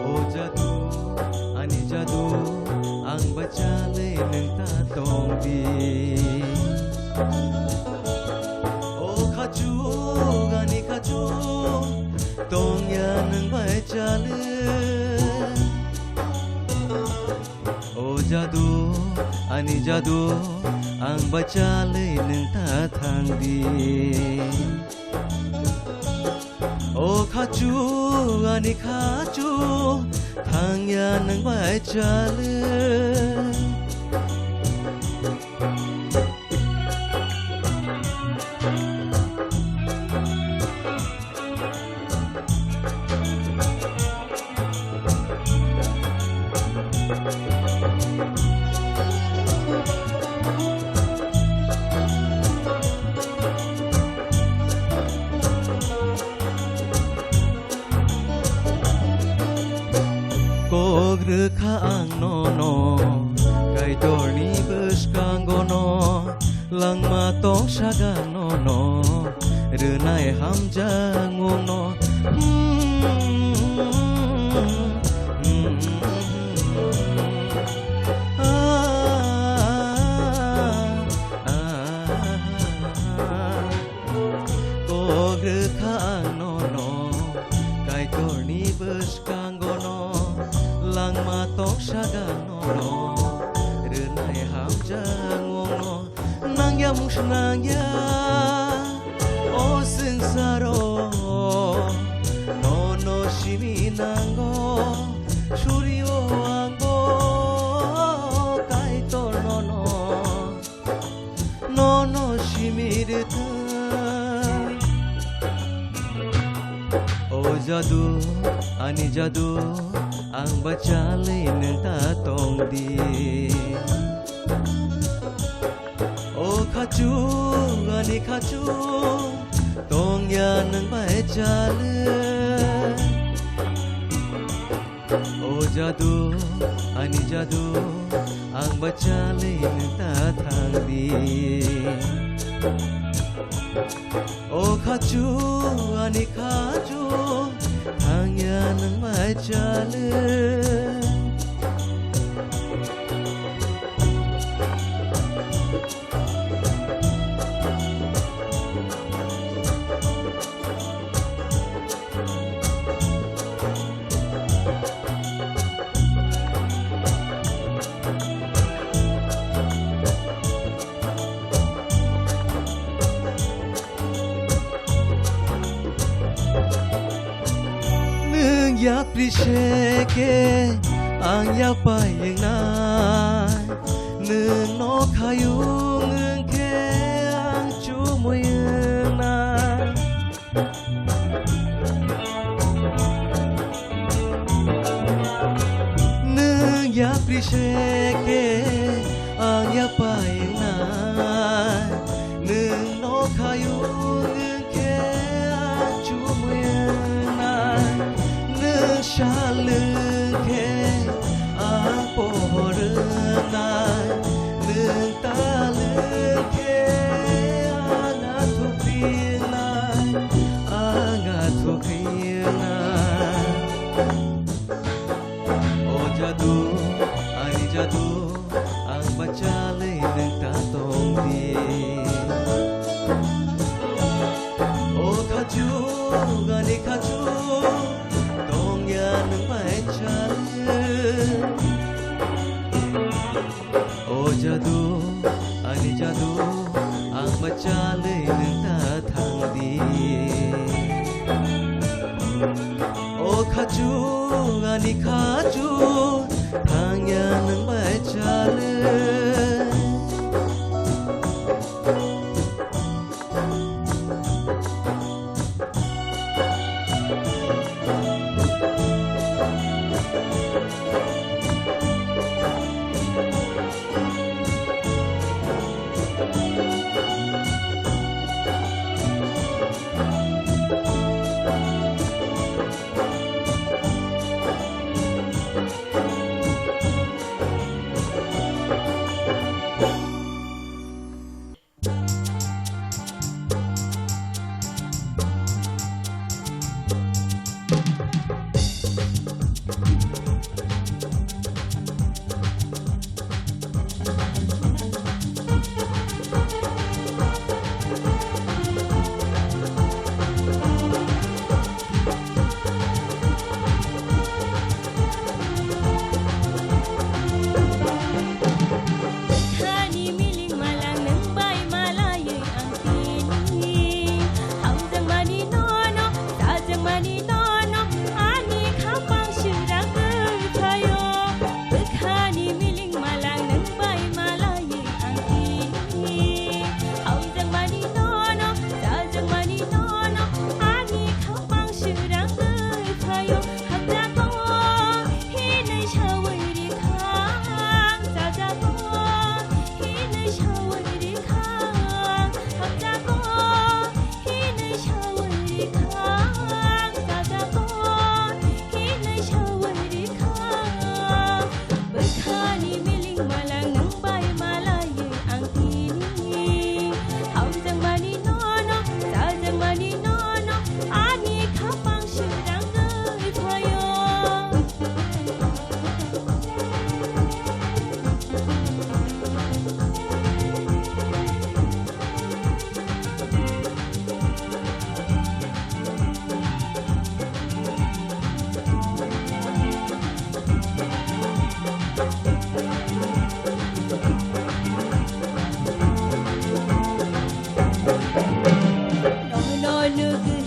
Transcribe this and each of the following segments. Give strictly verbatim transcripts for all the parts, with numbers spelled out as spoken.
O jadu, ani jadu, ang bai chalwi nwng ta tong di. O khachu, ani khachu, tong ya nwng bai chalwi. O jadu, ani jadu, ang bai chalwi nwng ta thang di. O khachu, ani khachu, thang ya nwng bai chalwi. Kok rwkha ang nono, Kaitorni bwskangono, langma tongsaga nono, rwnai hamjakmungno. Kok rwkha ang nono, Kaitorni bwskangono, langma tongsaga nono, rwnai hamjakmungno, nangya mungsa nangya, o swngcharo, nono simi nango, surio angbo, Kaitor nono. Nono simi rwthwng. O jadu, ani jadu, ang bai chalwi nwng ta tong di. O khachu, ani khachu, tong ya nwng bai chalwi. O jadu, ani jadu, ang bai chalwi nwng ta thang di. O khachu, ani khachu, thang ya nwng bai chalwi. Nwng yapri se khe ang yapai wngnai, nwng nokhayung wng khe ang chumui wngnai. Nwng yapri se khe ang yapai wngnai, nwng nokhayung wng khe ang chumui wngnai, nwng sal wng khe ang pohor wngnai, nwng tal wng khe ang athukri wngnai, ang athukri wngnai. O jadu, ani jadu, ang bai chalwi nwng ta tong di. O khachu, ani khachu, tong ya nwng bai chalwi. O jadu, ani jadu, ang bai chalwi nwng ta thang di.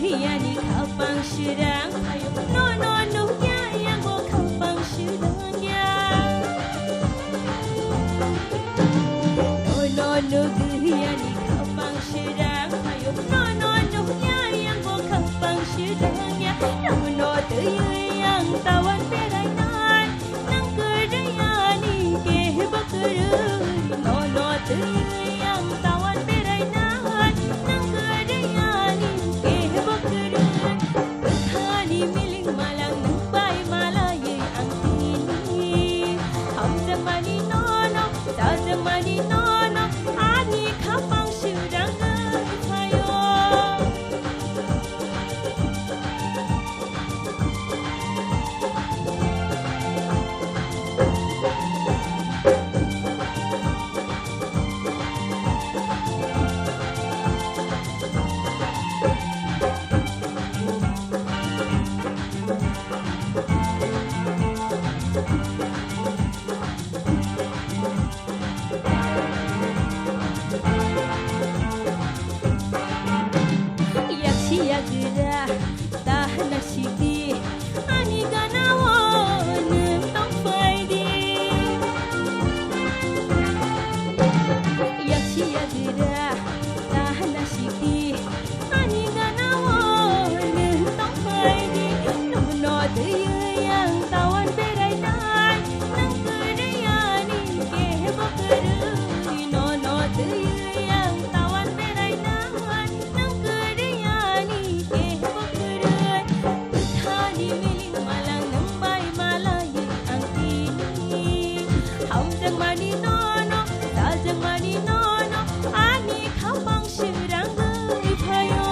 Yani khapang sirang, nono nukya yango khapang sirang ya. Nono nukya yani khapang sirang, nono nukya yango khapang sirang ya. Nono twi yang tawan berai nai. Nang kwrwi ani kebo kwrwi, nono twi ang tawan berai nai. Nang kwrwi ani kebo kwrwi, bwkhani miling malang nwng bai malaiwi ang tini. Hamjakmani nono, chajakmani nono, ani khapang sirang wngwi phaio. Yaksi yagra ta hwna sidi, ani gana o nwng tong phaidi. Yaksi yagra ta hwna sidi, ani gana o nwng tong phaidi. Nono twi ang tawan berai nai, nang kwrwi ani kebo kwrwi. Nono twi ang tawan berai nai, nang kwrwi ani kebo kwrwi. Bwkhani miling malang nwng bai malaiwi ang tini. Hamjakmani nono, chajakmani nono, ani khapang sirang wngwi phaio.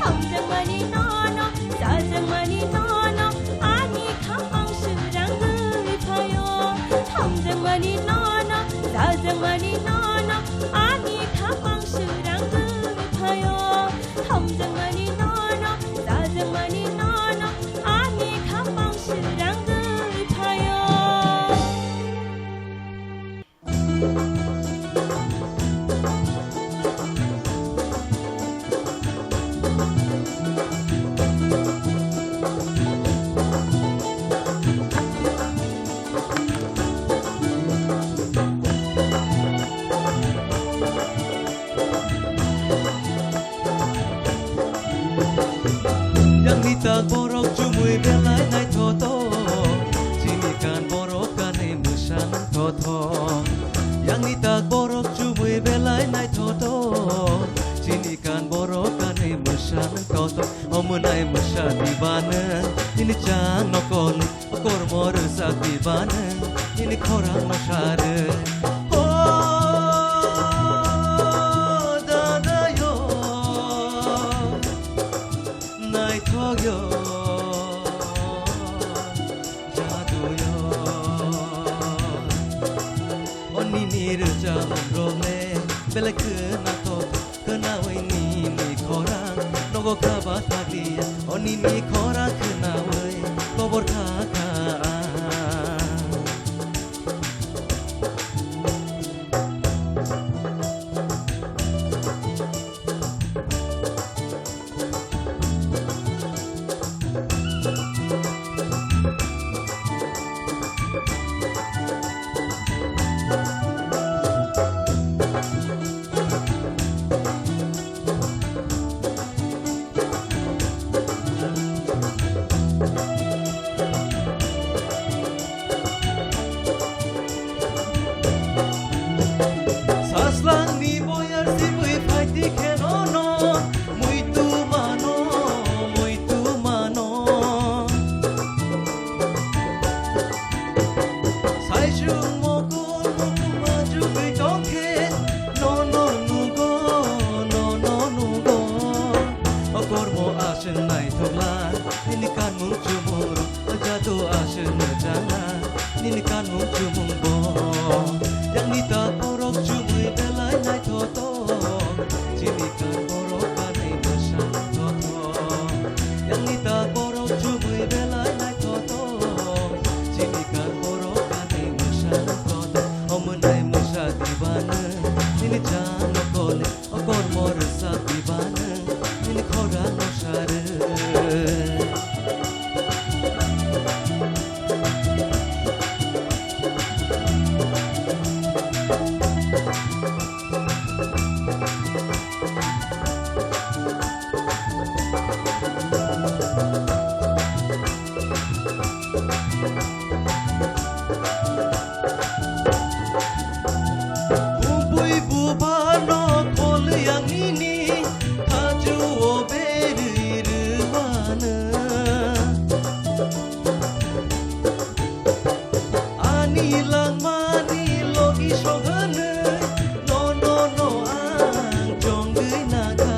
Hamjakmani nono, chajakmani nono, ani khapang sirang wngwi phaio. Hamjakmani nono, chajakmani nono, ani khapang sirang wngwi phaio. Hamjakmani nono, chajakmani nono, ani khapang sirang wngwi phaio. Yang ni tak borok chumui belai naithotok, chini kan borok kanwi mwsa nang thothok. Yang ni tak borok chumui belai naithotok, chini kan borok kanwi mwsa nang thothok. Omonai mwsa diba nwng, nini chang nokol ni kormo rwchap diba nwng, nini khorang no sa rw. O dada yo, naithok yo, jadu yo. O nini rwchapmung rok le belai khwnathok. Khwnawi nini khorang nogo kaba thakliya, o nini khorang khwnawi kobor kha kha ang. Saslang ni boyar sibui phaiti khe nono, muitu mano, muitu mano. Saisung mokol mokol majugwi tongkhe, nono nugo, nono nugo. O kormo aswk naithokla, nini kanmung chumung rok, o jadu aswk mwchangla, nini kanmung chumung bo. Yang ni tak borok chumui belai naithotok, chini kan borok kanwi mwsa naithotok. Yang ni tak borok chumui belai naithotok, chini kan borok kanwi mwsa naithotok. Omonai mwsa diba nwng, nini chang nokol ni, o kormo rwchap diba nwng, nini khorang no sa rw. Bumui buphano khol yang nini khaju o berwi rwano. Ani langmani logi soghanwi no, no, no ang chongwi nakha.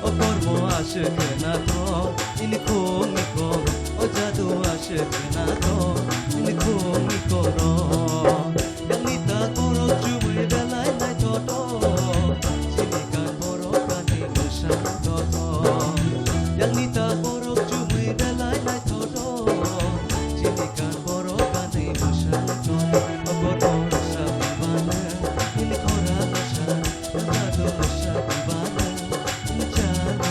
O kormo aswk nathok, ini khungni koro. O jadu aswk nathok, ini khungni koro. Yang nita korok chumui belai naithotok, chini kan borok kani bwsa naithotok. Yang nita korok chumui belai naithotok, chini kan borok kani bwsa naithotok. O kormo rwsa bibano, ini khora rwsa, jadu rwsa bibano, ini jadu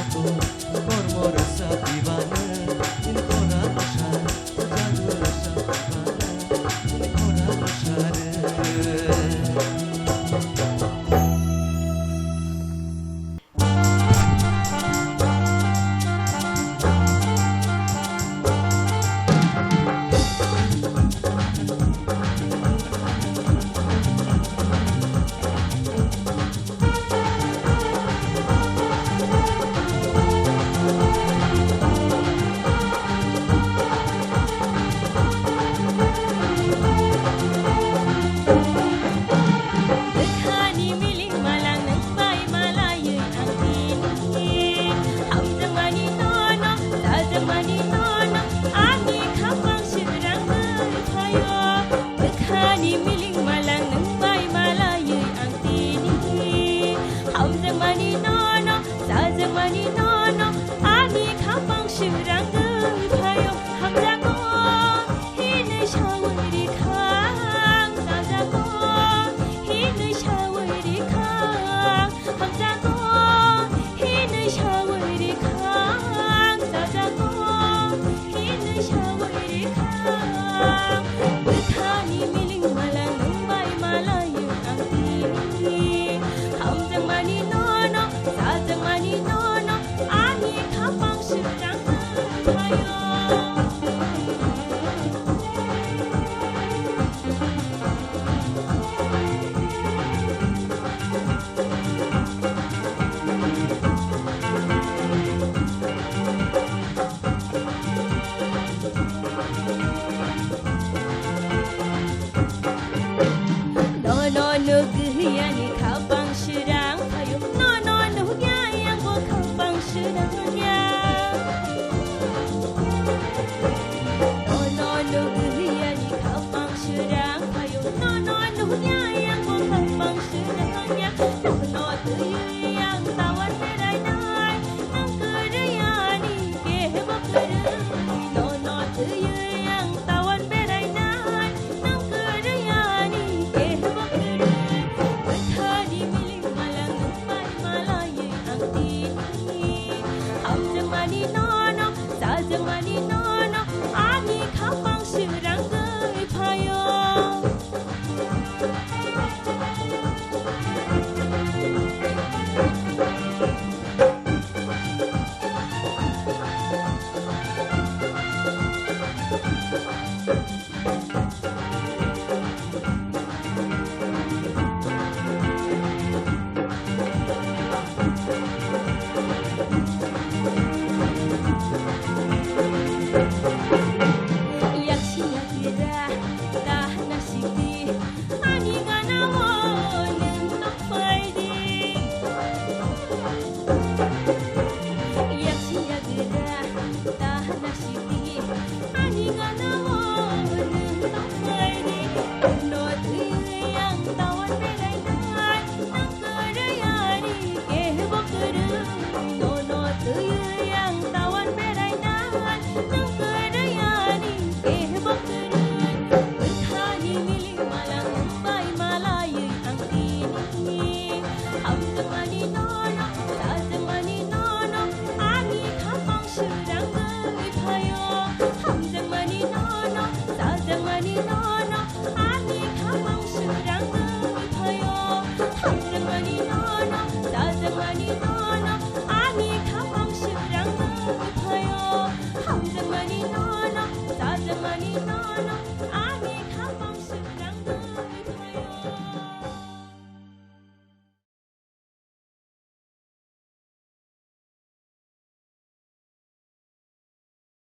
Bwkhani miling malang nwng bai malaiwi ang tini. Hamjakmani nono, chajakmani nono, ani khapang swngrang wngwi phaio. Bwkhani miling malang nwng bai malaiwi ang tini. Hamjakmani nono, chajakmani nono, ani khapang swngrang wngwi phaio. Hamjago hinwi sawi rikha, chajago hinwi sawi rikha. Hamjago hinwi sawi rikha, chajago hinwi sawi rikha. Bwkhani miling malang nwng bai malaiwi ang tini. Hamjakmani nono, chajakmani nono, ani khapang swngrang wngwi phaio. Nono nugwi ani khapang swngrang phaio. Nono nugya yang bo khapang swngrang ya. Nono nugwi ani khapang swngrang phaio. Nono nugya yang bo khapang swngrang ya. Nono twiwi ang tawan berainai. Nang kwrwi ani kebo kwrwi. Nono twiwi ang tawan berainai. Nang kwrwi ani kebo kwrwi. Bwkhani miling malang nwng bai malaiwi ang tini. Hamjakmani nono, chajakmani